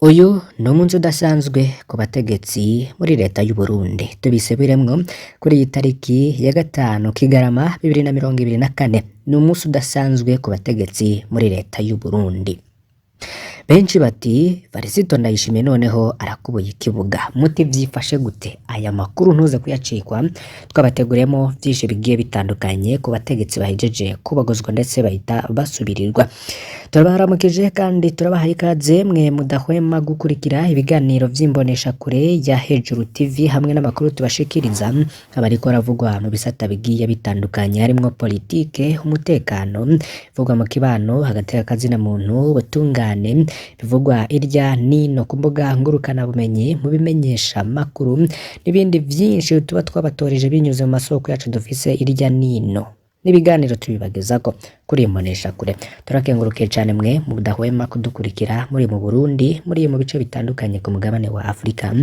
Uyu ni umunsi udasanzwe ku bategetsi muri leta y'u Burundi. Tubisubiremwo kuri iyi tariki ya 5 Kigarama 2024. Ni umunsi udasanzwe ku bategetsi muri leta y'u Burundi. Benshi bati Varisito Ndayishimiye noneho arakubuye ikibuga. Muti vyifashe gute? Aya makuru ntuze kuyacikwa, twabateguriyemo vyinshi bigiye bitandukanye ku bategetsi bahejeje kubagozwa ndetse bahita basubirirwa. Turabaramukije kandi turabahaye ikaze mwe mudahwema gukurikira ibiganiro vy'imboneshakure ya Hejuru TV hamwe n'amakuru tubashikiriza abariko aravugwa mu bisata bigiye bitandukanye harimwo politike, umutekano, ivugwa mu kibano hagati y'akazina muntu, ubutungane, bivugwa irya nino ku mbuga ngurukanabumenyi mu bimenyesha makuru n'ibindi vyinshi tuba twabatoreje binyuze mu masoko yacu dufise irya nino n'ibiganiro tubibagezako kuri imbonesha kure. Turakengurukiye cane mwe mudahwema kudukurikira muri mu Burundi, muri mu bice bitandukanye ku mugabane wa Afrika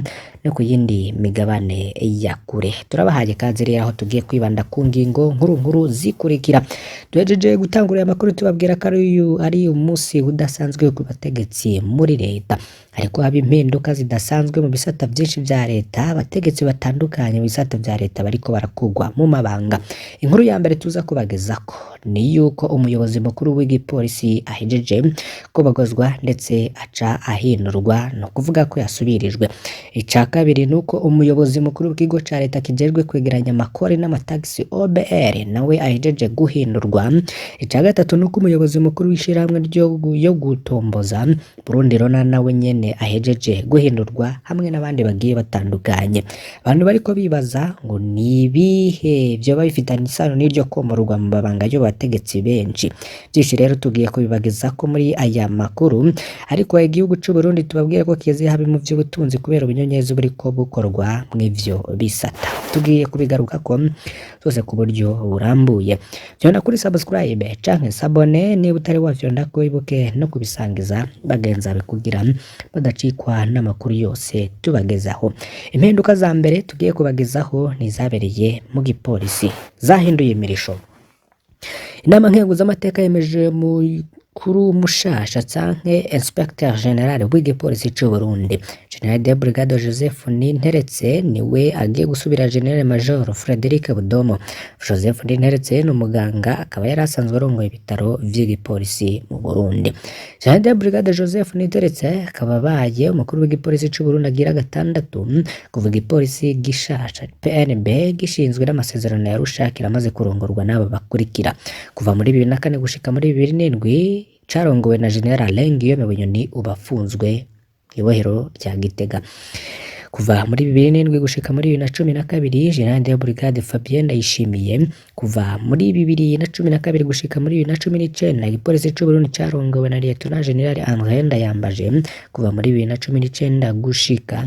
no ku yindi migabane ya kure. Turabahaye ikaze rero aho tugiye kwibanda ku ngingo nkuru nkuru zikurikira. Duhejeje gutangura aya makuru tubabwira ko uyu ari umunsi udasanzwe ku bategetsi muri leta. Hariko haba impinduka zidasanzwe mu bisata vyinshi vya leta, abategetsi batandukanye mu bisata vya leta bariko barakugwa mu mabanga. Inkuru ya mbere tuza kubagezako ni yuko umuyobozi mukuru w'igipolisi ahejeje kubagozwa ndetse aca ahindurwa, ni ukuvuga ko yasubirijwe. Ica kabiri ni uko umuyobozi mukuru w'ikigo ca leta kijejwe kwegeranya amakori n'amatagisi OBR nawe ahejeje guhindurwa. Ica gatatu ni uko umuyobozi mukuru w'ishirahamwe yo gutomboza Burundi Rona nawe nyene ahejeje guhindurwa hamwe n'abandi bagiye batandukanye. Abantu bariko bibaza ngo ni ibihe vyoba bifitanye isano n'iryo komorwa mu mabanga y'abategetsi benshi. Vyinshi rero tugiye kubibagezako muri aya makuru, ariko igihugu c'u Burundi tubabwire ko kize habi mu vy'ubutunzi kubera ubunyonyezi buriko bukorwa mw'ivyo bisata. Tugiye kubigarukako vyose ku buryo burambuye. Vyonda kuri subscribe canke s'abonner niba utari wafyondako, ibuke no kubisangiza bagenzi bawe kugira badacikwa n'amakuru yose tubagezaho. Impinduka za mbere tugiye kubagezaho ni izabereye mu gipolisi zahinduye imirisho. Inama nkenguzamateka yemeje mukuru mushasha canke Inspecteur General w'igipolisi c'u Burundi. General de Brigade Joseph Ninteretse niwe agiye gusubira General Major Frederic Budomo. Joseph Ninteretse ni umuganga akaba yari asanzwe arongoye ibitaro vy'igipolisi mu Burundi. General de Brigade Joseph Ninteretse akaba abaye umukuru w'igipolisi c'u Burundi agira gatandatu kuva igipolisi gishasha PNB gishinzwe n'amasezerano ya Arusha kiramaze kurongorwa n'aba bakurikira. Kuva muri 2004 gushika muri 2007 carongowe na General Alain Guillaume Bunyoni ubu afunzwe mw'ibohero rya Gitega. Kuva muri 2007 gushika muri 2012 General de Brigade Fabien Ndayishimiye. Kuva muri 2012 gushika muri 2019 igipolisi c'u Burundi carongowe na Lieutenant General André Ndayambaje. Kuva muri 2019 gushika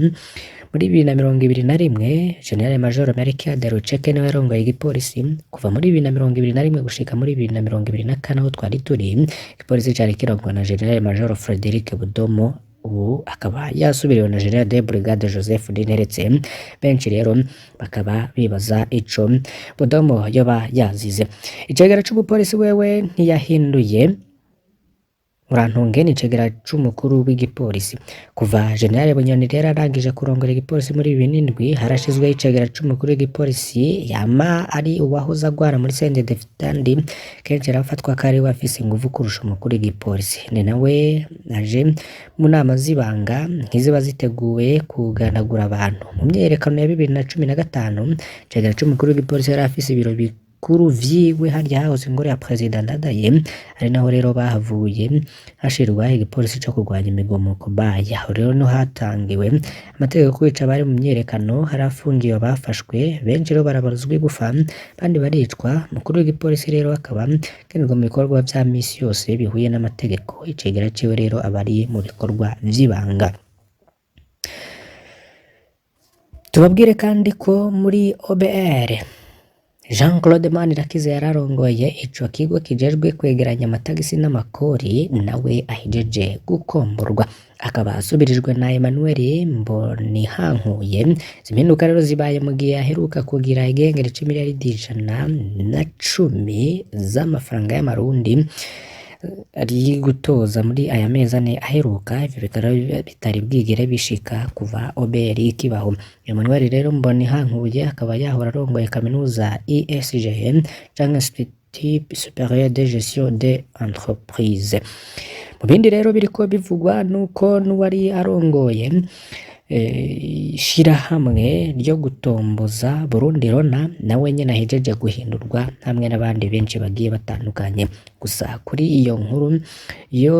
muri 2021 General Major Melchior Ruceke niwe yarongoye igipolisi. Kuva muri 2021 gushika muri 2024 aho twari turi, igipolisi cari kirongowe na General Major Frederic Budomo, ubu akaba yasubiriwe na General de Brigade Joseph Ninteretse. Benshi rero bakaba bibaza ico Budomo yoba yazize. Icegera c'umupolisi wewe ntiyahinduye, murantunge, ni icegera c'umukuru w'igipolisi. Kuva General Bunyoni rero arangije kurongora igipolisi muri 2007, harashizweho icegera c'umukuru w'igipolisi yama ari uwahoze agwara muri CNDD-FDD, kenshi arafatwa ko ariwe afise inguvu kurusha umukuru w'igipolisi. Ni nawe aje mu nama z'ibanga nk'iziba ziteguwe kuganagura abantu. Mu myiyerekano ya 2015 icegera c'umukuru w'igipolisi yari afise ibiro bikuru vyiwe harya hahoze ingoro ya Perezida Ndadaye, ari naho rero bahavuye hashirwa igipolisi co kurwanya imigumuko baye. Aho rero niho hatangiwe amategeko yo kwica abari mu myiyerekano, harafungiwe abafashwe benshi rero barabaruzwa igufa abandi baricwa. Umukuru w'igipolisi rero akaba akenerwa mu bikorwa vya misi yose bihuye n'amategeko, icegera ciwe rero aba ari mu bikorwa vy'ibanga. Tubabwire kandi ko muri OBR Jean Claude Manirakiza yararongoye ico kigo kijejwe kwegeranya amatagisi n'amakori nawe ahejeje gukomborwa, akaba asubirijwe na Emmanuel Mbonihankuye. Izi mpinduka rero zibaye mu gihe aheruka kugira igihengeri c'imiliyaridi 110 z'amafaranga y'amarundi ari gutoza muri aya mezi 4 aheruka. Ivyo bikaba bitari bwigere bishika kuva OBR ikibaho. Emmanuel rero Mbonihankuye akaba yahora arongoye kaminuza ISGN canke Institut Supérieur de Gestion des Entreprises. Mu bindi rero biriko bivugwa nuko n'uwari arongoye ishirahamwe ryo gutomboza Burundi Rona nawe nyene ahejeje guhindurwa hamwe n'abandi benshi bagiye batandukanye. Gusa kuri iyo nkuru yo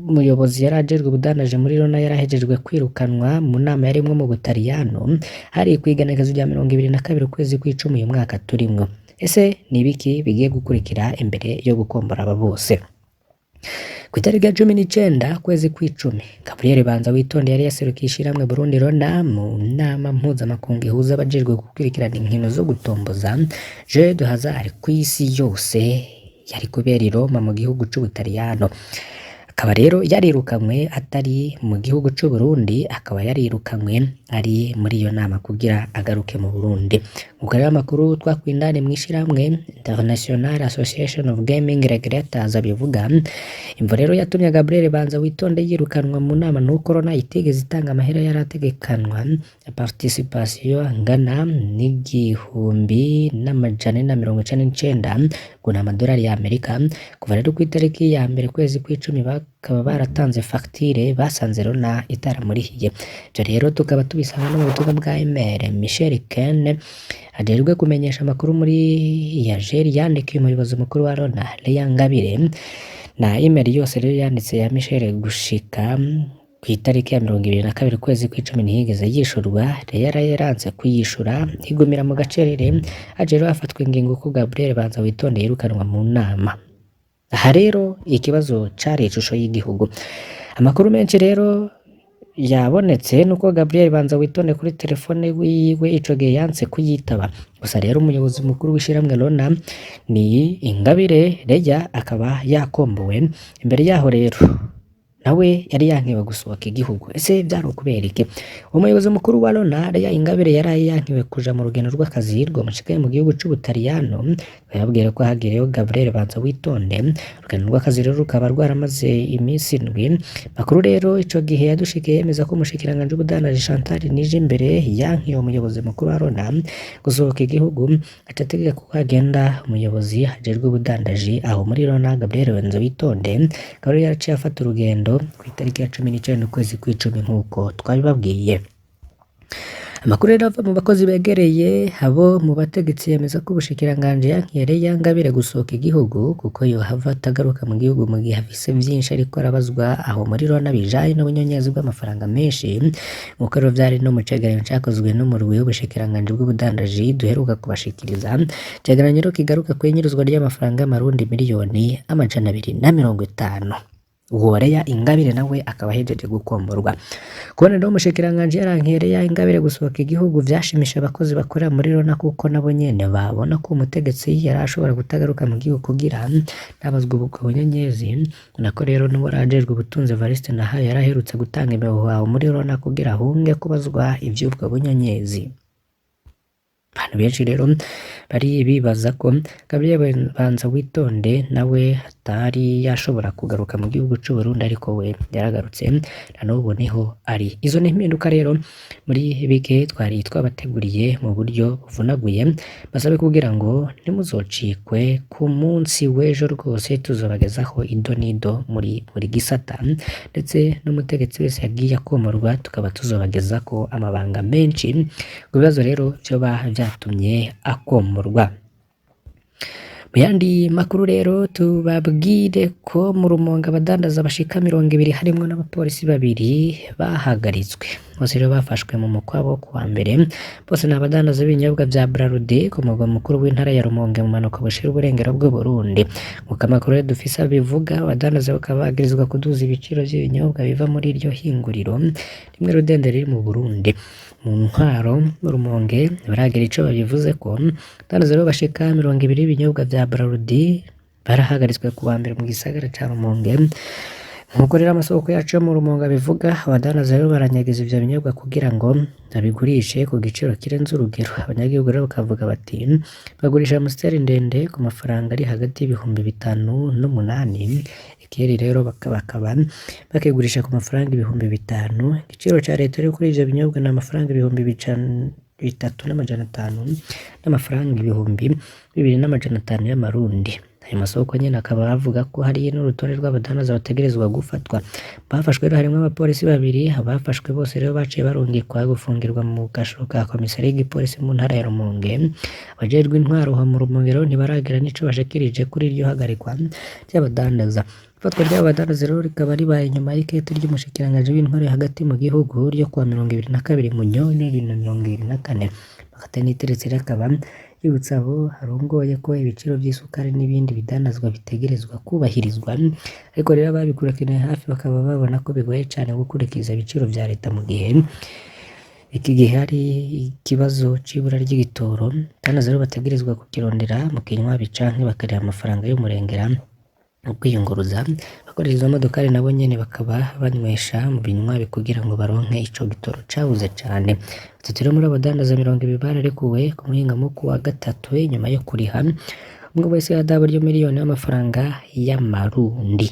muyobozi yari ajejwe ubudandaji muri Rona yarahejejwe kwirukanwa mu nama yarimwo mu Butaliyano, hari kw'igenekerezo rya 22 ukwezi kw'icumi uyu mwaka turimwo. Ese ni ibiki bigiye gukurikira imbere yo gukombora aba bose? Kw'itariki ya 19 ukwezi kw'icumi, Gabriel Banza Witonde yari yaserukiye ishirahamwe Burundi Rona mu nama mpuzamakungu ihuza abajejwe gukurikirana inkino zo gutomboza Jeux de hasard kw'isi yose, yari kubera i Roma mu gihugu c'Ubutaliyano. Akaba rero yarirukanywe atari mu gihugu c'Uburundi, akaba yarirukanywe ari muri iyo nama kugira agaruke mu Burundi. Nkuko rero amakuru twakuye indani mw'ishirahamwe International Association of Gaming Regulators abivuga, imvo rero yatumye Gabriel Banza Witonde yirukanwa mu nama nuko Rona itigeze itanga amahera yarategekanwa ya participation angana n'1499, ngo ni amadolari ya Amerika. Kuva rero kw'itariki ya mbere kwezi kw'icumi bakaba baratanze fagitire, basanze Rona itaramurihiye. Ivyo rero tukaba tubisanga no mu butumwa bwa email Michel Ken ajejwe kumenyesha amakuru muri Yageri yandikiye umuyobozi mukuru wa Rona Leya Ngabire. Na email yose rero yanditse ya Michel gushika kw'itariki ya 22 ukwezi kw'icumi ntiyigeze yishurwa. Leya yaranse kuyishura, igumira mu gacerere. Haje rero hafatwa ingingo ko Gabriel Banza Witonde yirukanwa mu nama. Aha rero ikibazo cari ishusho y'igihugu. Amakuru menshi rero yabonetse nuko Gabriel Banza Witonde kuri telefone wiwe ico gihe yanse kuyitaba. Gusa rero umuyobozi mukuru w'ishirahamwe Rona ni Ingabire Leya akaba yakombowe. Imbere yaho rero nawe yari yankiwe gusohoka igihugu. Ese vyari ukubera iki? Umuyobozi mukuru wa Rona Leya Ingabire yaraye yankiwe kuja mu rugendo rw'akazi rwamushikaye mu gihugu c'Ubutaliyano. Yababwira ko hagiyeyo Gabriel Banza Witonde. Urugendo rw'akazi rero rukaba rwaramaze iminsi 7. Makuru rero ico gihe yadushikiye yemeza ko umushikiranganji w'ubudandaji Chantal Nijimbere yankiye umuyobozi mukuru wa Rona gusohoka igihugu, aca ategeka ko hagenda umuyobozi ajejwe ubudandaji aho muri Rona Gabriel Banza Witonde. Akaba rero yaraciye afata urugendo kw'itariki ya 19 ukwezi kw'icumi nk'uko twabibabwiye. Amakuru rero ava mu bakozi begereye abo mu bategetsi yemeza ko ubushikiranganji yankiye Leya Ngabire gusohoka igihugu kuko yohava atagaruka mu gihugu mu gihe afise vyinshi ariko arabazwa aho muri Rona bijanye n'ubunyonyezi bw'amafaranga menshi, nkuko rero vyari no mu cegeranyo cakozwe n'umurwi w'ubushikiranganji bw'ubudandaji duheruka kubashikiriza. Icegeranyo rero kigaruka kw'inyuruzwa ry'amafaranga y'amarundi miliyoni 250. Uwo Leya Ingabire nawe akaba ahejeje gukomborwa. Kubona rero umushikiranganji yarankiye Leya Ingabire gusohoka igihugu vyashimisha abakozi bakorera muri Rona, kuko nabo nyene babona ko umutegetsi yari ashobora kutagaruka mu gihugu kugira ntabazwe ubwo bunyenyezi. Nako rero n'uwari ajejwe ubutunzi Evariste Nahayo yari aherutse gutanga imihoho muri Rona kugira ahunge kubazwa ivy'ubwo bunyenyezi. Abantu benshi rero bari bibaza ko Gabriel Banza Witonde nawe atari yashobora kugaruka mu gihugu c'Uburundi, ariko we yaragarutse na n'ubu niho ari. Izo ni impinduka rero muri bike twari twabateguriye mu buryo buvunaguye, basabe kugira ngo ntimuzocikwe ku munsi w'ejo rwose tuzobagezaho ido n'ido muri buri gisata, ndetse n'umutegetsi wese yagiye akomorwa tukaba tuzobagezako amabanga menshi ku bibazo rero vyoba vyatumye akomorwa. Mu yandi makuru rero tubabwire ko mu Rumonge abadandaza bashika 20 harimwo n'abapolisi 2 bahagaritswe. Bose rero bafashwe mu mukwabo ku wa mbere. Bose ni abadandaza b'ibinyobwa vya Brarudi ku murwa mukuru w'intara ya Rumonge mu mpanuka bushira uburengero bw'Uburundi. Nkuko amakuru rero dufise abivuga, abadandaza bakaba bagirizwa kuduza ibiciro vy'ibinyobwa biva muri iryo hinguriro rimwe rudende riri mu Burundi. Mu ntwaro mu Rumonge baragira ico babivuze ko abadandaza rero bashika 20 b'ibinyobwa vya Brarudi barahagaritswe ku wa mbere mu gisagara ca Rumonge. Nkuko rero amasoko yacu yo mu Rumonge abivuga, abadandaza rero baranyegeza ivyo binyobwa kugira ngo babigurishe ku giciro kirenze urugero. Abanyagihugu rero bakavuga bati bagurisha Amstel ndende ku mafaranga ari hagati y'ibihumbi 5 n'8, ikeri rero bakaba bakigurisha ku mafaranga 5000. Igiciro ca leta rero kuri ivyo binyobwa ni amafaranga 3500 n'amafaranga 2500 y'amarundi. Ayo masoko nyene akaba avuga ko hari n'urutonde rw'abadandaza bategerezwa gufatwa. Bafashwe rero harimwo abapolisi babiri, abafashwe bose rero baciye barungikwa gufungirwa mu gasho ka komisariya y'igipolisi mu ntara ya Rumonge. Abajejwe intwaro aho mu Rumonge rero ntibaragira n'ico bashikirije kuri iryo hagarikwa ry'abadandaza. Ifatwa ry'abo badandaza rero rikaba ribaye inyuma y'ikete ry'umushikiranganji w'intwaro hagati mu gihugu ryo kuwa 22 Munyonyo 2024. Martin Niteretse rero akaba yibutsa abo arongoye ko ibiciro vy'isukari n'ibindi bidandazwa bitegerezwa kubahirizwa, ariko rero ababikurikiraniye hafi bakaba babona ko bigoye cane gukurikiza ibiciro vya leta mu gihe iki gihe hari ikibazo c'ibura ry'igitoro, abadandaza rero bategerezwa kukirondera mu kinywabi canke bakariha amafaranga y'umurengera mu kwiyunguruza. Abakoresha izo modokari nabo nyene bakaba banywesha mu binywabi kugira ngo baronke ico gitoro cabuze cane. Batatu rero muri abo badandaza 20 bararekuwe ku muhingamo wo kuwa gatatu inyuma yo kuriha umwe wese ihadabu ry'umiliyoni y'amafaranga y'amarundi.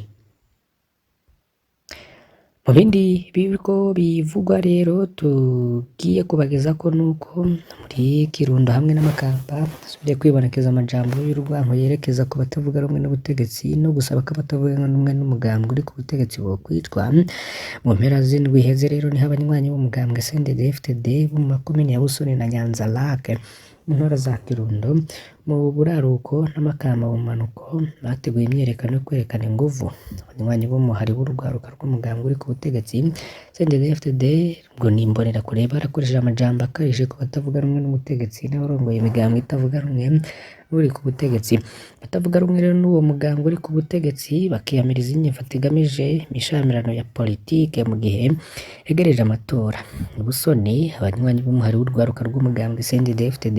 Mu bindi biriko bivugwa rero tugiye kubagezako nuko muri Kirundo hamwe n'Amakamba hasubiriye kwibonekeza amajambo y'urwanko yerekeza ku batavuga rumwe n'ubutegetsi no gusaba ko abatavuga rumwe n'umugambwe uri ku butegetsi bokwicwa. Mu mpera z'indwi iheze rero niho abanywanyi b'umugambwe CNDD-FDD bo mu makomine ya Busoni na Nyanza-Lac mu ntara za Kirundo mu buraruko n'Amakamba mu bumanuko bateguye imyiyerekano yo kwerekana inguvu. Abanywanyi b'umuhari w'urwaruka rw'umugambwe uri ku butegetsi CNDD-FDD ngo ni imbonerakure barakoresheje amajambo akarishye ku batavuga rumwe n'ubutegetsi n'abarongoye imigambwe itavuga rumwe n'uri ku butegetsi. Abatavuga rumwe rero n'uwo mugambwe uri ku butegetsi bakiyamiriza inyifato igamije imishamirano ya politike mu gihe hegereje amatora. I Busoni abanywanyi b'umuhari w'urwaruka rw'umugambwe CNDD-FDD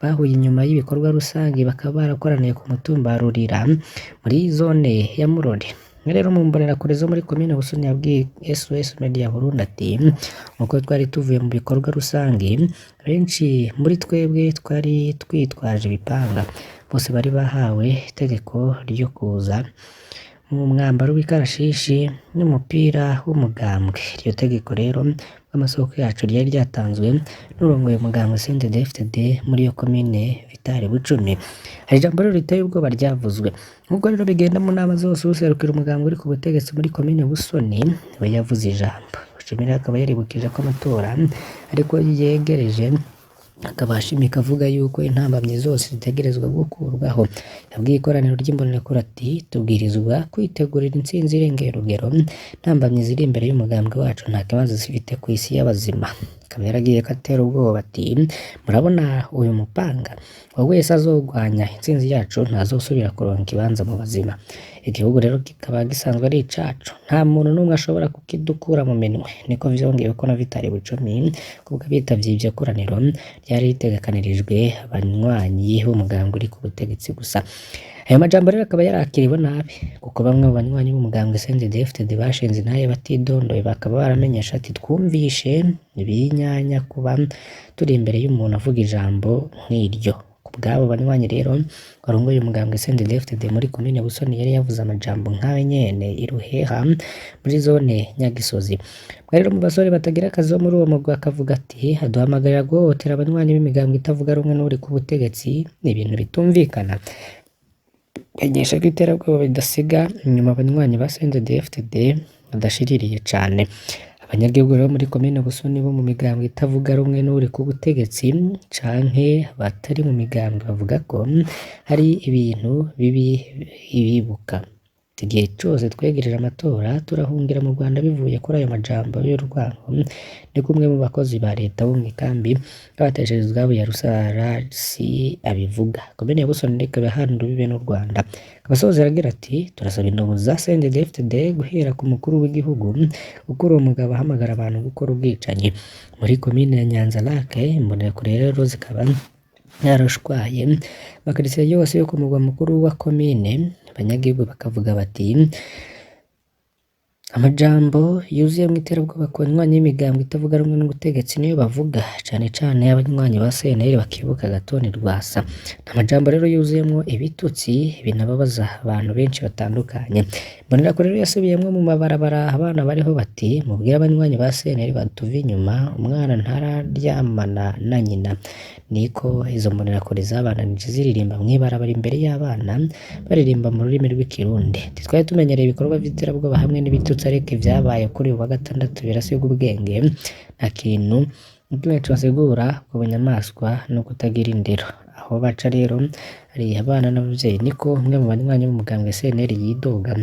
bahuye inyuma y'ibikorwa rusangi bakaba barakoraniye ku mutumba wa Rurira muri zone ya Murore. Rero mu mbonerakure zo muri komine Busoni yabwiye SOS Media Burundi ati nkuko twari tuvuye mu bikorwa rusangi, benshi muri twebwe twari twitwaje ibipanga, bose bari bahawe itegeko ryo kuza mu mwambaro w'ikarashishi n'umupira w'umugambwe. Iryo tegeko rero amasoko yacu ryari ryatanzwe n'urongoye umugambwe CNDD-FDD muri iyo komine Vitali Bucumi. Hari ijambo rero riteye ubwoba ryavuzwe. Nkuko rero bigenda mu nama zose, userukira umugambwe uri ku butegetsi muri komine Busoni we yavuze ijambo. Bucumi rero akaba yaribukije ko amatora ariko yegereje, akaba ashimika avuga yuko intambamyi zose zitegerezwa gukurwaho. Yabwiye ikoraniro ry'imbonerakure ati tubwirizwa kwitegurira intsinzi irengeye urugero, intambamyi ziri imbere y'umugambwe wacu nta kibazo zifite ku isi y'abazima. Akaba yaragiye ko atera ubwoba ati murabona uyu mupanga, uwo wese azogwanya intsinzi yacu ntazosubira kuronka ikibanza mu bazima. Igihugu rero kikaba gisanzwe ari icacu, nta muntu n'umwe ashobora kukidukura mu minwe. Niko vyongeweko na Vitali Bucumi kubwo abitavye iryo koraniro ryari ritegekanirijwe abanywanyi b'umugambwe uri ku butegetsi gusa. Ayo majambo rero akaba yarakiriwe nabi kuko bamwe mu banywanyi b'umugambwe CNDD-FDD bashinze intahe batidondoye bakaba baramenyesha ati twumvishe ibinyanya kuba turi imbere y'umuntu avuga ijambo nk'iryo. Kubw'abo banywanyi rero warongoye umugambwe CNDD-FDD muri komine Busoni yari yavuze amajambo nk'ayo nyene i Ruheha muri zone Nyagisozi. Mwe rero mu basore batagira akazi bo muri uwo mugwi akavuga ati aduhamagarira guhohotera abanywanyi b'imigambwe itavuga rumwe n'uri ku butegetsi ni ibintu bitumvikana. Menyesha ko iterabwoba ridasiga inyuma abanywanyi ba CNDD-FDD badashiririye cane. Abanyagihugu rero muri komine Busoni bo mu migambwe itavuga rumwe n'uri ku butegetsi canke abatari mu migambwe bavuga ko hari ibintu bibi bibuka. Igihe cose twegereje amatora turahungira mu Rwanda bivuye kuri ayo majambo y'urwanko, niko umwe mu bakozi ba leta bo mw'ikambi y'abateshejwe izabo ya Rusarasi abivuga. Komine ya Busoni ikaba ihana urubibe n'u Rwanda. Abasoza aragira ati turasaba indongozi za CNDD-FDD guhera ku mukuru w'igihugu gukura uwo mugabo ahamagara abantu gukora ubwicanyi. Muri komine ya Nyanza-Lac imbonerakure rero zikaba yarushwaye amakaritsiye yose yo ku mugwa mukuru wa komine. Abanyagihugu bakavuga bati Amajambo yuzuyemwo iterabwoba ku banywanyi b'imigambwe itavuga rumwe n'ubutegetsi niyo bavuga, cane cane abanywanyi ba CNL bakibuka Agathon Rwasa. Ni amajambo rero yuzuyemwo ibitutsi binababaza abantu benshi batandukanye. Imbonerakure rero yasubiyemwo mu mabarabara abana bariho bati mubwire abanywanyi ba CNL batuve inyuma, umwana ntararyamana na nyina. Niko izo mbonerakure zabandanije ziririmba mw'ibarabara imbere y'abana, baririmba mu rurimi rw'ikirundi. Ntitwari tumenyereye ibikorwa vy'iterabwoba hamwe n'ibitutsi ariko ivyabaye kuri uyu wa gatandatu birasiga ubwenge, nta kintu na kimwe cosigura ubwo bunyamaswa no kutagira indero. Aho baca rero hari abana n'abavyeyi, niko umwe mu banywanyi b'umugambwe CNL yidoga.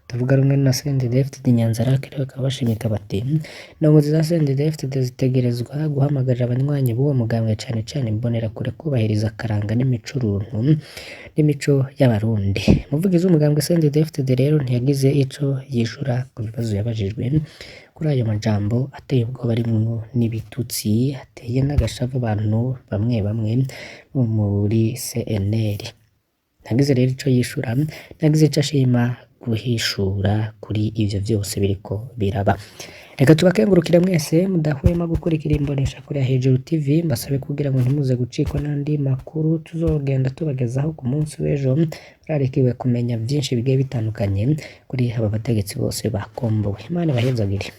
Batavuga rumwe na CNDD-FDD Nyanza-Lac rero bakaba bashimika bati indongozi za CNDD-FDD zitegerezwa guhamagarira abanywanyi b'uwo mugambwe cane cane imbonerakure kubahiriza akaranga n'imico runtu n'imico y'abarundi. Umuvugizi w'umugambwe CNDD-FDD rero ntiyagize ico yishura ku bibazo yabajijwe kuri ayo majambo ateye ubwoba arimwo n'ibitutsi ateye n'agashavu abantu bamwe bamwe bo muri CNL. Ntagize rero ico yishura, ntagize ico ashima guhishura kuri ivyo vyose biriko biraba. Reka tubakengurukire mwese mudahwema gukurikira imboneshakure ya Hejuru TV, mbasabe kugira ngo ntimuze gucikwa n'andi makuru tuzogenda tubagezaho ku munsi w'ejo, murarikiwe kumenya vyinshi bigiye bitandukanye kuri aba bategetsi bose bakombowe. Imana ibahezagire.